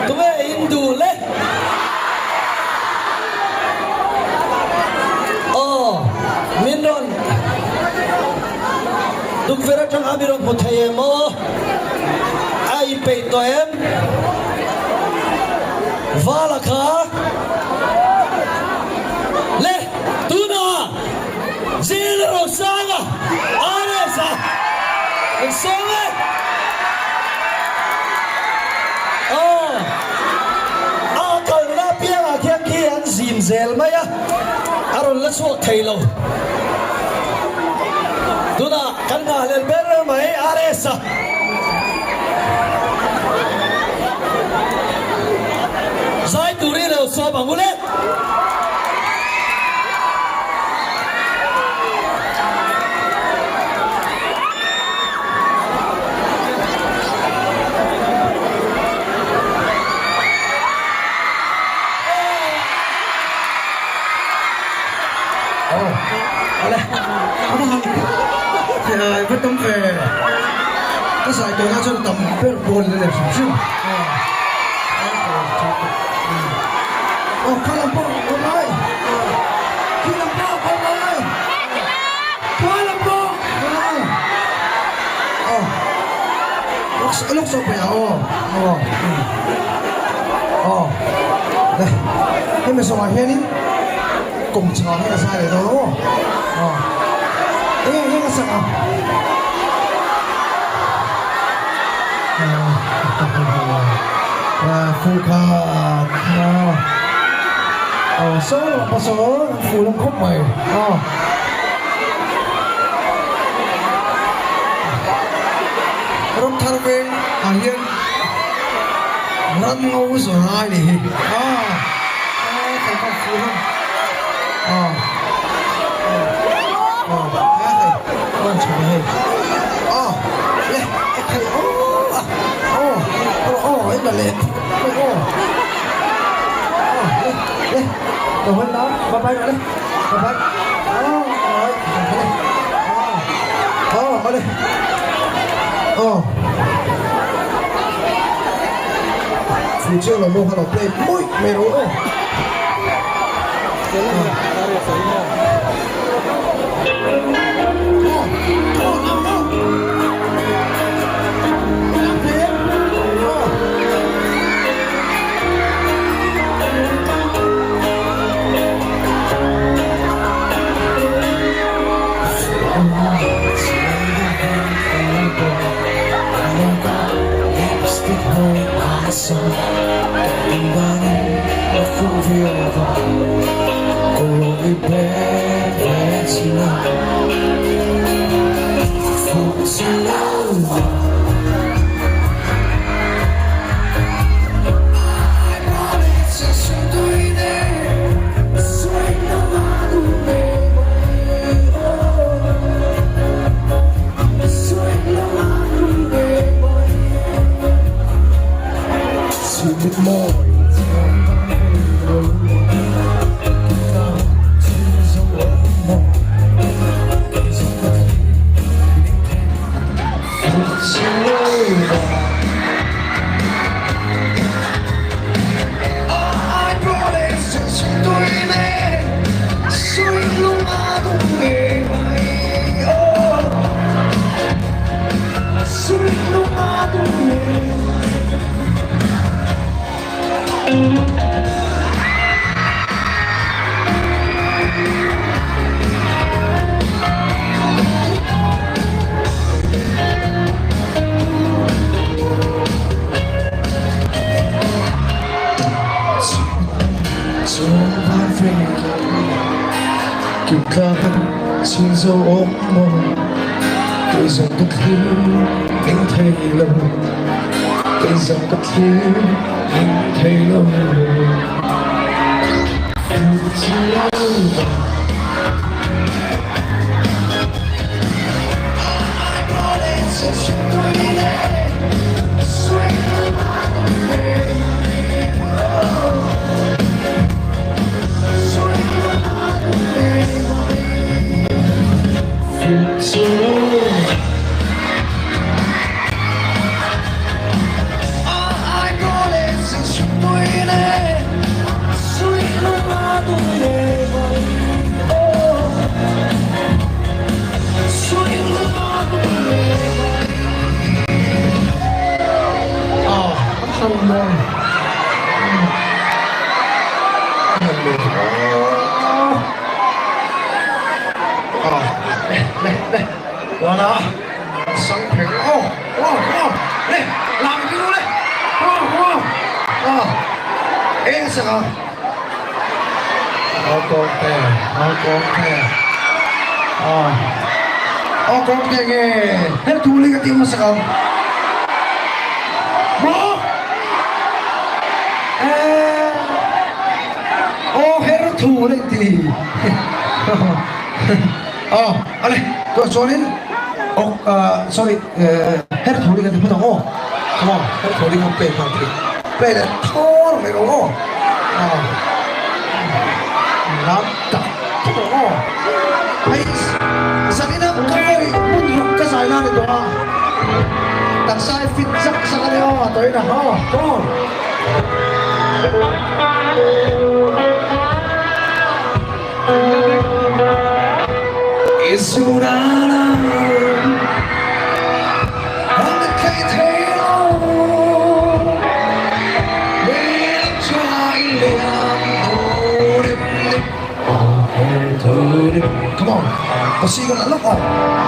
Tunge in duh le? Aw, min rawn tukverh atang a mi rawn hmu thei em aw? A inpeih tawh em? Vala kha le tunah Zil Rosanga RS-a an sawm e. Aw, a kalna apiangah khian khi an zim zel mai a, a rawn la chhuak thei lo. Tunah kan nghahhlelh ber mai RS-a. Zai turin a lo sawm ang u le. Va tam ve ka zai tawhna chuan tam ber pawl la leh hrim hrim. Aw kha lam pawh awm ai khi lam pawh awm ai kha lam pawh aw lawk sawk pei aw aw aw le hemi sawmah hianin kum chhah hi a zai leh dawn aw aw eng eng a sak ang. Fuh khat aw saw lam pawh saw an fuh lam khawp mai aw. Ram thar veng ah hian ram ngo zawr lai nih hi aw aw thei khan fuh lam aw aw hei an chho hei aw le ekhai aw aw aw aw en la leh aw aw le le ka hawn lam bye bye rawh le bye bye aw aw aw le aw chu chiang lo maw kha lo play mawih mai rawh aw. Chuanin sorry her thu ling a ti phawt ang aw come on her thu ling a play nghal thei play leh thawr mai rawh aw lam tak tak rawh aw hei zanina ka vawi hmun ruk ka zai na ni tawh a taksa i fit zak zak a ni aw a tawina aw come on. Come on, pasigan na lang oh.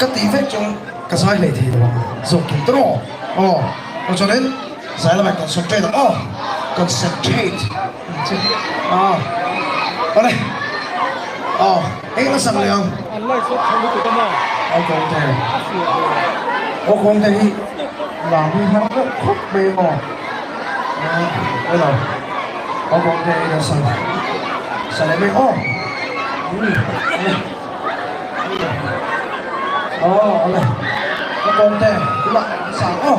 Ka tih vek chuan ka zai hlei thei lo ang zawk thung ta rawh aw. Aw chuanin zai lamah concentrate ang aw. Concentrate ang che aw. Awle aw eng la sak leh ang. Aw kawngte aw kawngte hi lam hi har deuh khawp mai ang aw. Hello aw kawngte hi kan sa sa leh mai aw. Aw awle ka kawngte tunah an sang aw.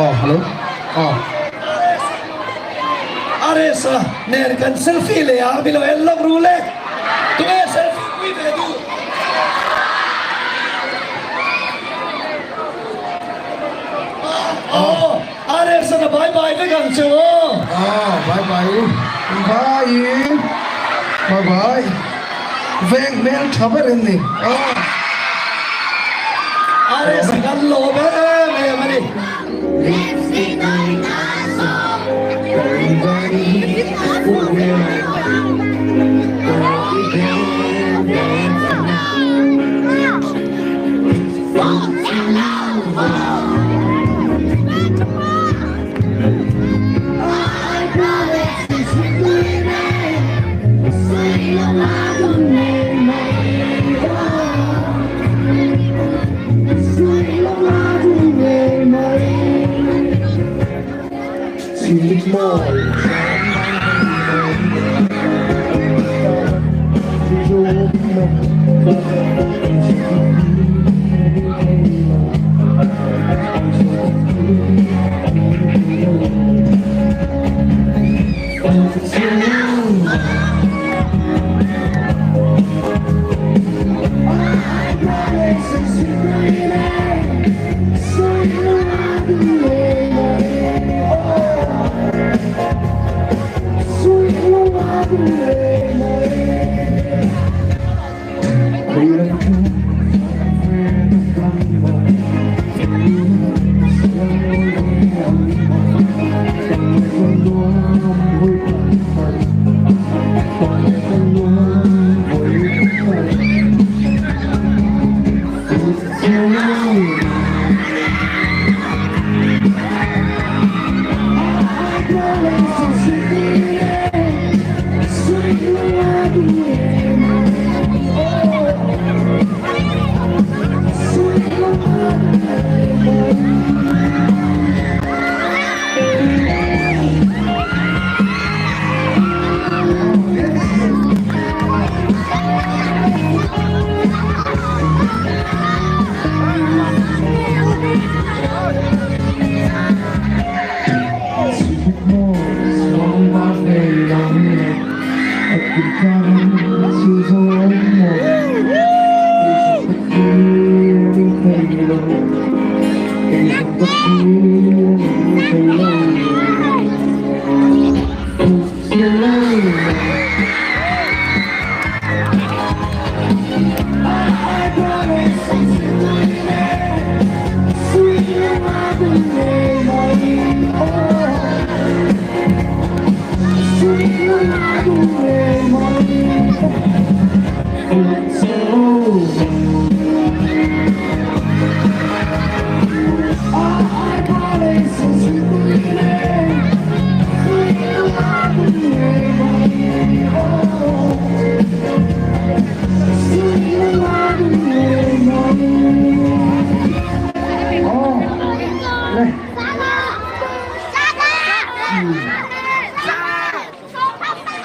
Aw hello aw. Aresa nen kan selfie leh a milo en lawk ru le tunge selfie pui ve duh. Aw Aresa na bye bye vek ang chu aw. Aw bye bye u bye bye bye veng hmel tha ber in ni aw. Aresa kan lawm em em a ni.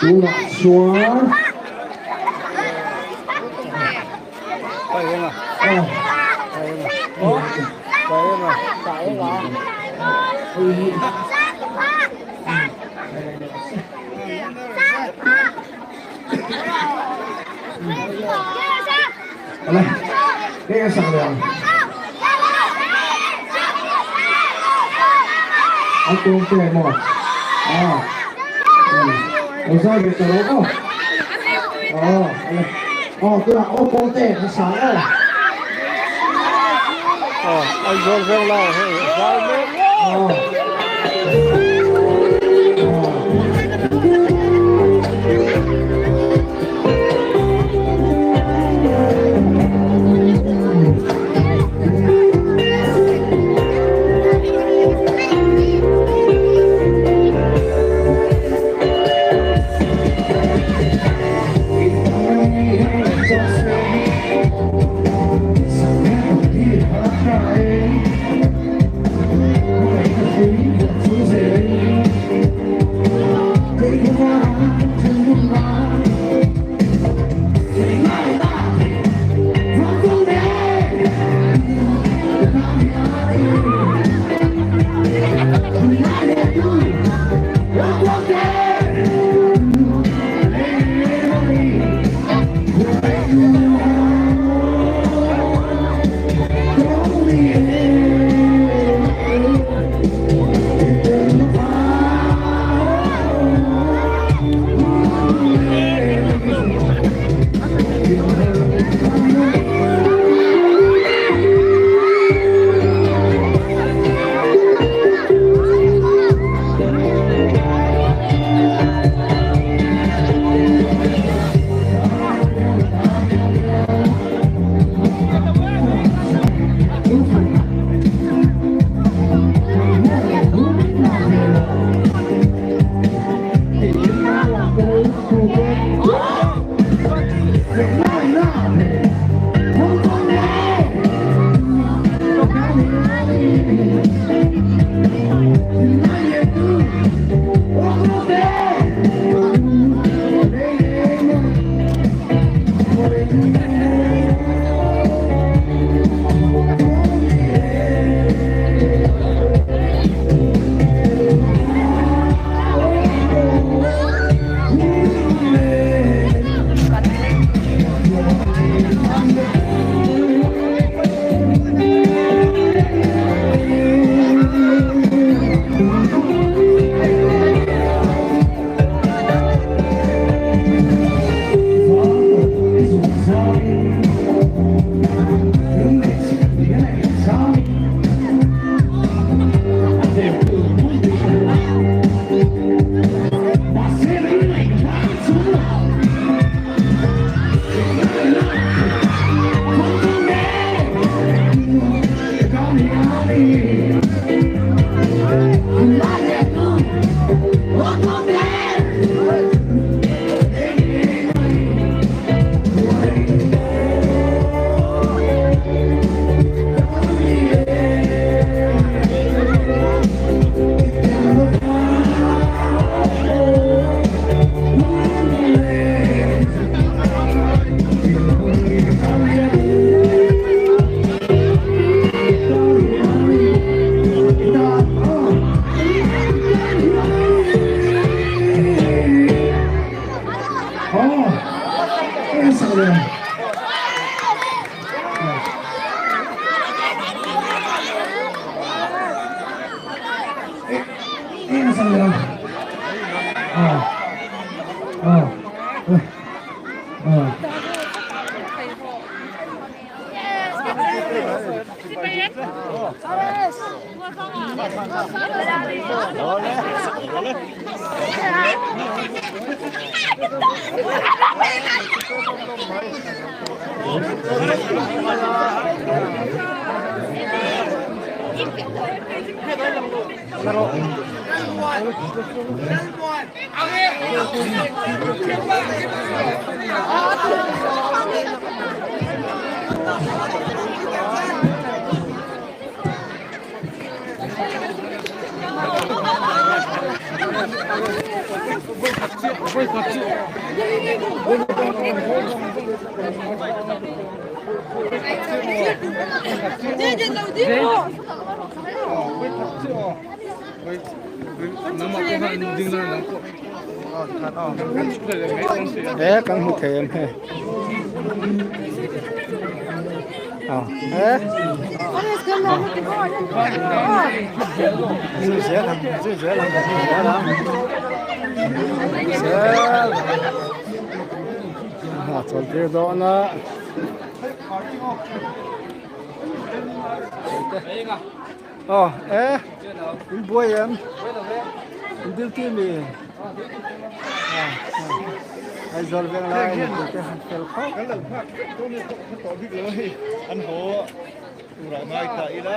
Tunah chuan Awle, hei a sak leh ang. A tawng te maw? Ah. Lo zai ve ta lo maw? Oh, awle. Oh, tunah aw pawl te a sa aw. Oh, Aizawl veng lai hei zai mek. Oh. En sak le. En sak le. Ah. Ah. Ah. He kan hmu thei em hei a he zui zel ang zui zel ang zui zel ang zel a chawl tir dawn a. Aw e in buai em in duty mi Aizawl veng lai mipui te han fel khawp. Kan lo nghak vek dawn e pawh kha tawh bik lo hei an haw turah ngai ta ila.